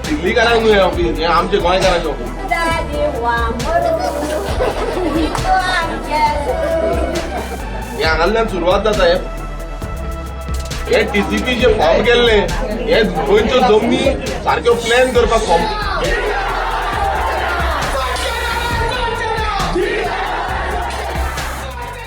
दिल्लीकारांक न्हू हें ऑफीस, हें आमचें गोंयकारांचें ऑफीस. हें हांगांतल्यान सुरवात जाता. हे टीसीपी जे फॉर्म केल्ले, हे गोंयच्यो जमनी सारक्यो प्लॅन करपाक फॉर्म.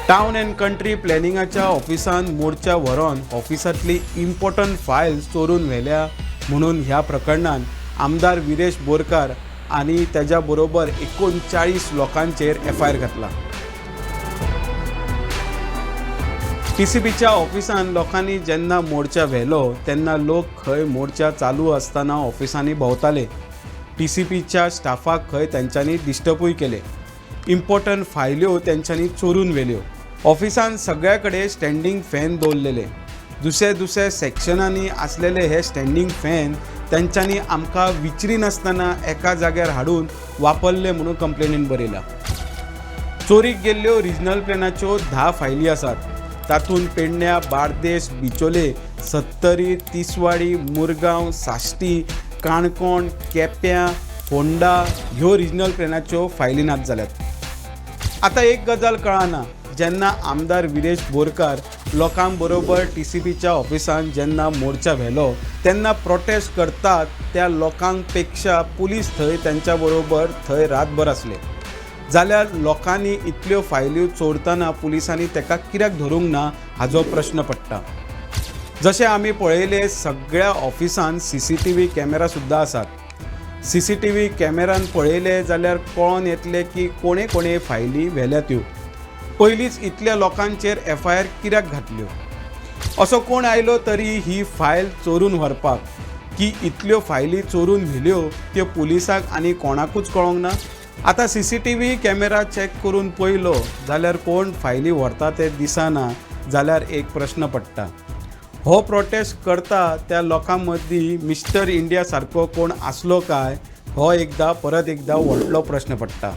टावन अँड कंट्री प्लॅनिंगाच्या ऑफिसान मोर्चा व्हरोन ऑफिसांतली इम्पॉर्टंट फायल्स चोरून व्हेल्या म्हणून ह्या प्रकरणान आमदार विरेश बोरकार आनी तेज्या बरोबर 39 लोकांचेर एफआयआर घातला. टीसीपीच्या ऑफिसान लोकांनी जेन्ना मोर्चा व्हेलो तेन्ना लोक खंय मोर्चा चालू आसतना ऑफिसांनी भोंवताले. टीसीपीच्या स्टाफाक खंय तेंच्यांनी डिस्टर्बूय केले. इम्पॉर्टंट फायल्यो तेंच्यांनी चोरून व्हेल्यो. ऑफिसान सगळ्या कडेन स्टँडींग फॅन दवरलेले. दुसरे दुसरे सेक्शनांनी आसलेले हे स्टँडींग फॅन तेंच्यांनी आमकां विचारिनासतना एका जाग्यार हाडून वापरले म्हणून कंप्लेनीन बरयलां. चोरीक गेल्ल्यो रिजनल प्लॅनाच्यो 10 फायली आसात. तातूंत पेडण्या, बार्देस, बिचोले, सत्तरी, तिसवाडी, मुरगांव, साश्टी, काणकोण, केप्यां, होंडा ह्यो रिजनल प्लॅनाच्यो फायली नाच जाल्यात. आतां एक गजाल कळना, जेन्ना आमदार विरेश बोरकार लोकां बरोबर टीसीपीच्या ऑफिसान जेन्ना मोर्चा व्हेलो तेन्ना प्रोटेस्ट करतात त्या लोकांपेक्षा पुलीस थंय तेंच्या बरोबर थंय रातभर आसले, जाल्यार लोकांनी इतल्यो फायल्यो चोरतना पुलिसांनी तेका कित्याक धरूंक ना हाजो प्रश्न पडटा. जशें आमी पळयलें, सगळ्या ऑफिसान सीसीटीव्ही कॅमेरा सुद्दां आसात. सीसीटीव्ही कॅमेरान पळयलें जाल्यार कळोन येतलें की कोणे कोणे फायली व्हेल्या त्यो. पयलींच इतल्या लोकांचेर एफआयआर कित्याक घातल्यो? असो कोण आयलो तरी ही फायल चोरून व्हरपाक की इतल्यो फायली चोरून व्हेल्यो त्यो पुलिसाक आनी कोणाकूच कळोंक ना? आतां सीसीटीव्ही कॅमेरा चॅक करून पळयलो जाल्यार कोण फायली व्हरता ते दिसना, जाल्यार एक प्रश्न पडटा, हो प्रोटेस्ट करता त्या लोकां मदीं मिस्टर इंडिया सारको कोण आसलो काय, हो एकदां परत एकदां व्हडलो प्रश्न पडटा.